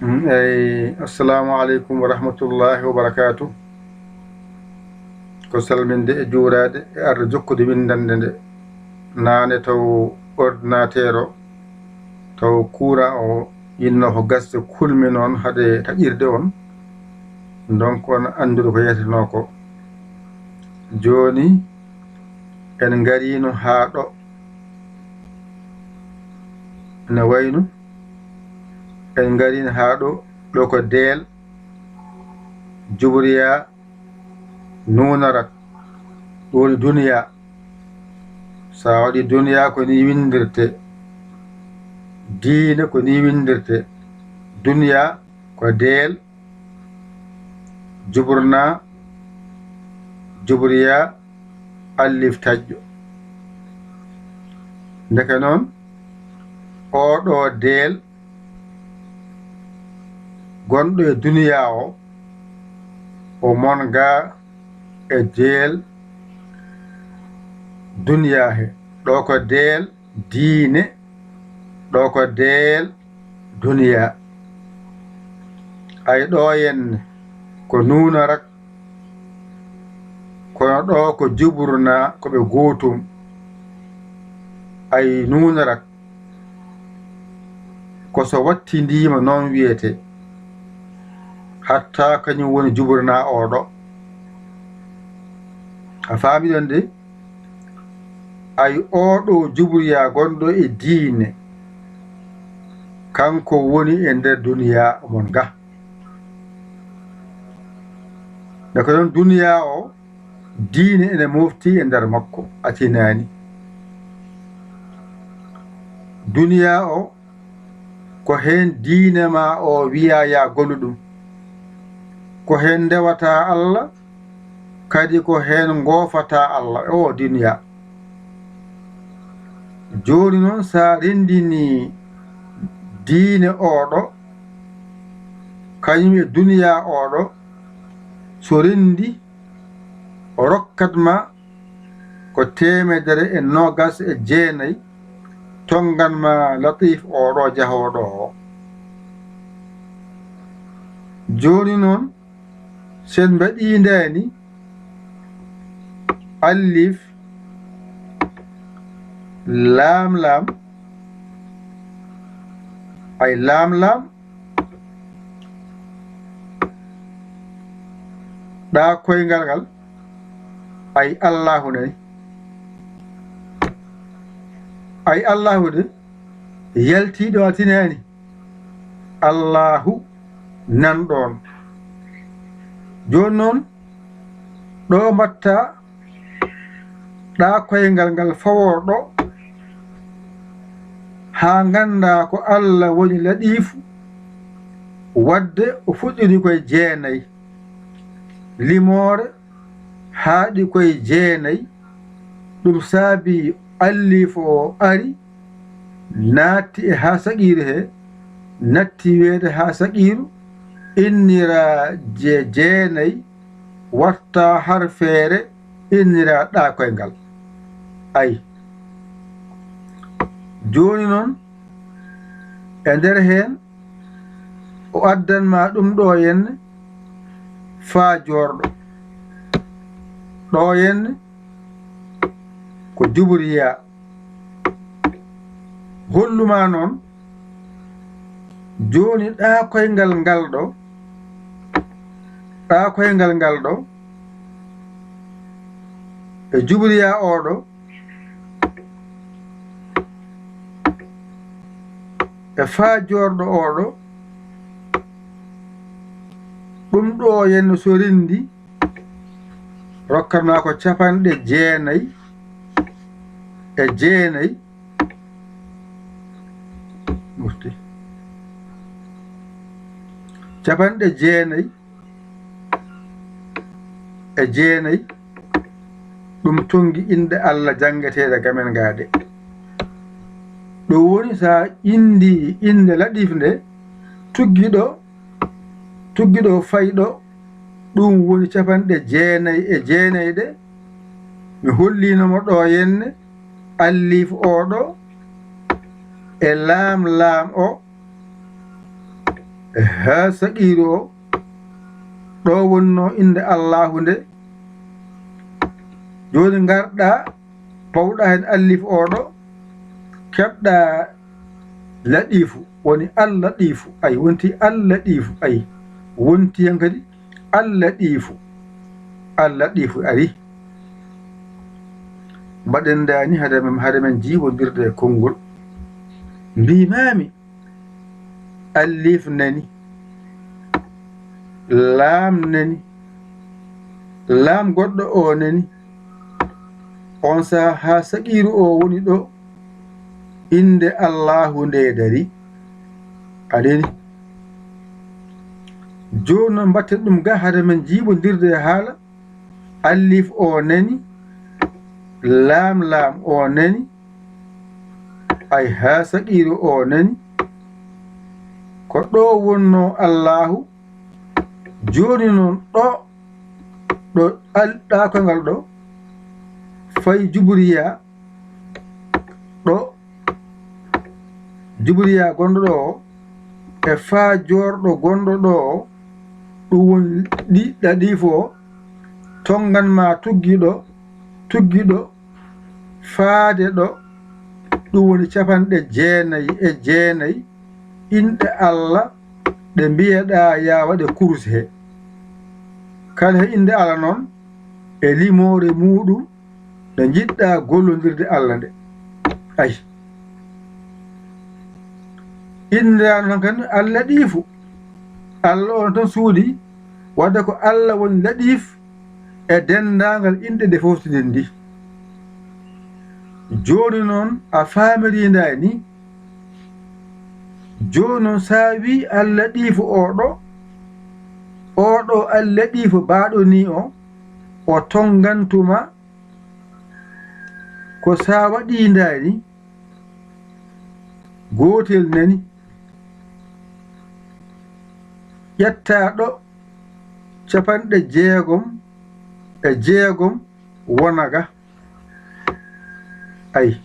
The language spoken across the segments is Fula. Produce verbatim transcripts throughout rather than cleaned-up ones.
Mm, eyi, assalamu aleykum wa rahmatullahi wa barakatuh. Ko salminde e juuraade e arde jokkude winndannde nde. Naane taw ordinateur o, taw courant o yinno ko gasde kulmi noon hade taƴirde on. Donc on anndude ko yeetenoo ko. Jooni en ngariino haa ɗo. Ene wayno en ngariino haa ɗo, ɗo ko deel, jubriya, nuunarak, ɗum woni duniya. So a waɗi duniya ko ni winndirte, diine ko ni winndirte, duniya ko deel, juburna, jubriya, allif taƴƴo. Ndeke noon, oo ɗo deel gonɗo e duniya o, o mon ga e deel duniya he. Ɗo ko deel diine, ɗo ko deel duniya. Ay ɗo henne ko nuunarak, kono ɗo ko juburna, ko ɓe gootum. Ay nuunarak, ko so wattindiima noon wiyetee, hatta kañum woni juburna oo ɗo. A faami ɗon de? Ay oo ɗo jubriya gonɗo e diine, kanko woni e nder duniya mon ga. Nde ko noon duniya o, diine ene mofti e nder makko, a tinaani. Duniya o, ko heen diine ma o wiya ya gollu ɗum. Ko heen ndewata Allah, kadi ko heen ngoofata Allah e o duniya. Jooni noon, so a renndini diine oo ɗo, kañum e duniya oo ɗo, so renndi, o rokkat ma ko teemedere e noogas e jeenayi, tonngan ma Latif oo ɗo jahooɗo o. Jooni noon, so en mbaɗii ndaani, allif, laam laam, ay laam laam, ɗa koyngal ngal, ay Allahu nani. Ay Allahu de, yaltii ɗo a tinaani. Allahu nan ɗoon. Jooni noon, ɗo mbatta ɗa koyngal ngal fawoo ɗo, haa ngannda ko Allah woni Laɗiifu, wadde o fuɗɗiri koye jeenayi. Limoore haaɗi koye jeenayi, ɗum saabi allifu o ari, naatti e haa saqiiru he, natti weede haa saqiiru, innira je jeenayi, watta harfeere, innira ɗa koyngal. Ay. Jooni noon, e nder heen, o addan ma ɗum ɗo henne faa joorɗo. Ɗo henne ko jubriya. Holluma noon, jooni ɗa koyngal ngal ɗo, ɗa koyngal ngal ɗo, e jubriya o ɗo, e faa joorɗo o ɗo, ɗum ɗo henne so renndi, rokkat ma ko capanɗe jeenayi e jeenayi. Mofti. Capanɗe jeenayi e jeenayi, ɗum tonngi innde Allah janngeteeɗe ga men ga ɗe. Ɗum woni so a inndi innde Laɗif nde, tuggi ɗo, tuggi ɗo, fay ɗo, ɗum woni capanɗe jeenayi e jeenayi ɗe. Mi holliino mo ɗo henne, allif o ɗo, e laam laam o, Haa saqiiru o, ɗo wonnoo innde Allaahu nde. Jooni ngarɗaa, pawɗaa heen allifu o ɗo, keɓɗaa laɗiifu, woni Allatiifu, ay, wonti Allatiifu, ay, wonti heen kadi Allatiifu. Allatiifu ari. Mbaɗen ndaani hade men, hade men jiiɓondirde e konngol. Mbiimaami, alif nani, laam nani, laam goɗɗo o nani. On sahaa haa saqiiru o woni ɗo, innde Allaahu nde dari. A nani? Jooni noon, mbaɗten ɗum ga hade men jiiɓondirde e haala. Alif o nani, laam laam o nani, ay, haa saqiiru o nani. Ko ɗo wonnoo Allaahu. Jooni noon ɗo, ɗo al-, ɗaakoyngal ɗo, fay juburiya, ɗo juburiya gonɗo ɗo o, e faa joorɗo gonɗo ɗo o, ɗum woni ɗi-, ɗaɗiifo o, tonngan ma tuggi ɗo, tuggi ɗo, faade ɗo, ɗum woni capanɗe jeenayi e jeenayi inɗe Alla ɗe mbiyeɗaa yaa waɗe kurus he. Kala he innde Alla noon e limoore muuɗum, nde njiɗɗaa gollondirde Alla nde. Ay. Inndirano tan kan Allatiifu. Alla on tan suuɗi, wadde ko Alla woni Latiif e denndaangal inɗe ɗe fof so ndenndi. Jooni noon a faamirii ndaa ni? Jooni noon so a wii Allatiifu o ɗo, o ɗo Allatiifu baaɗo ni o, o tonngantuma ko so a waɗii ndaa ni? Gootel nani. Ƴettaa ɗo capanɗe jeegom e jeegom wona ga. Ay.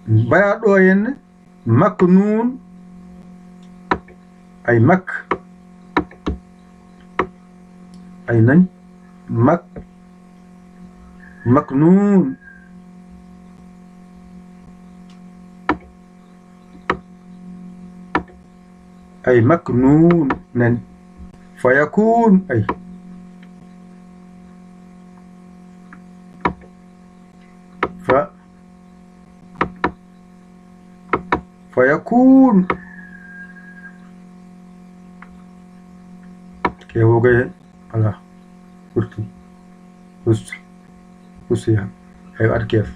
Mbaɗaa ɗo henne maknuun. Ay mak. Ay nani? Mak-, maknuun. Ay maknuun nani. Fayakuun, ay. Fa-, fayakuun. Ke wogay, ala. Kurti. Us-, usiya. Ay, ad kef.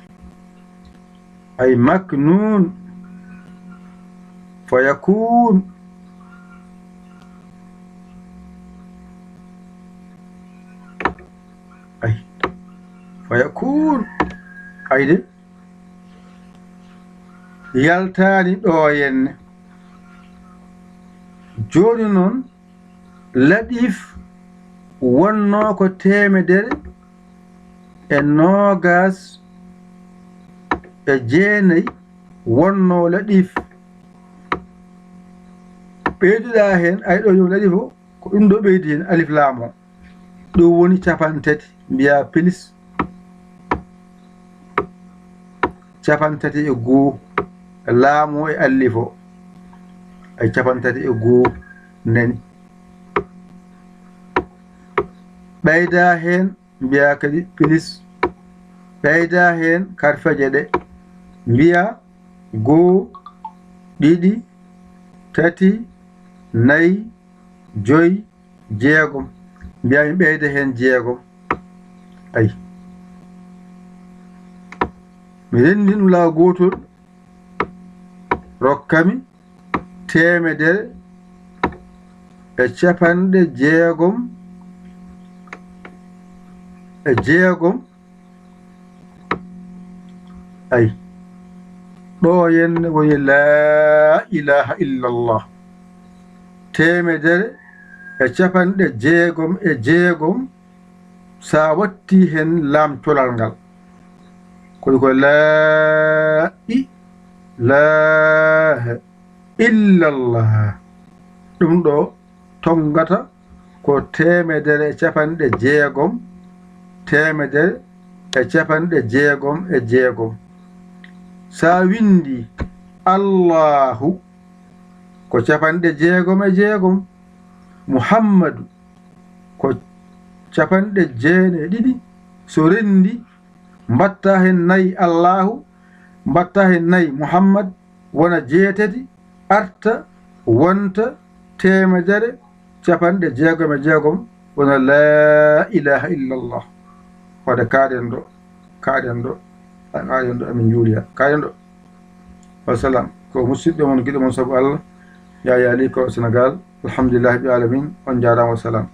Ay maknuun. Fayakuun. Ay. Fayakuun. Ay de. Yaltaani ɗo henne. Jooni noon, Latiif wonnoo ko teemedere e noogaas e jeenayi wonnoo Latiif. Ɓeyduɗaa heen, ay ɗo yo Latiif o, ko ɗum ɗo ɓeydi heen alif laam o. Ɗum woni capantati, mbiyaa pilis capantati e goo, laam o e alif o, ay capantati e goo nani. Ɓeydaa heen, mbiyaa kadi pilis, ɓeydaa heen karfeeje ɗe, mbiyaa goo, ɗiɗi, tati, nayi, joyi, jeegom. Mbiyaa mi ɓeyda heen jeegom. Ay. Mi renndin ɗum laawol gootol, rokka mi teemedere e capanɗe jeegom e jeegom. Ay. Ɗo henne woni laa ilaaha illallah. Teemedere e capanɗe jeegom e jeegom, so a watti heen laam colal ngal. Ko ɗum ko laa i, laa he. illallah. Ɗum ɗo tonngata ko teemedere e capanɗe jeegom, teemedere e capanɗe jeegom e jeegom. So a winndi Allaahu, ko capanɗe jeegom e jeegom, Muhammadu, ko capanɗe jeenay e ɗiɗi. So renndi, mbaɗta heen nayi Allaahu, mbaɗta heen nayi Muhammad, wona jeetati, arta wonta teemedere capanɗe jeegom e jeegom, wona laa ilaaha illallah. Waɗa kaaɗen ɗo, kaaɗen ɗo, kaaɗen ɗo, amin njuuliya, kaaɗen ɗo. Wa salam. Ko musidɗo mon, giɗo mon sabu Allah, Yaya Ly ko Sénégal. Alhamdulillahi rabbil alamin. On njaaraama, wa salam.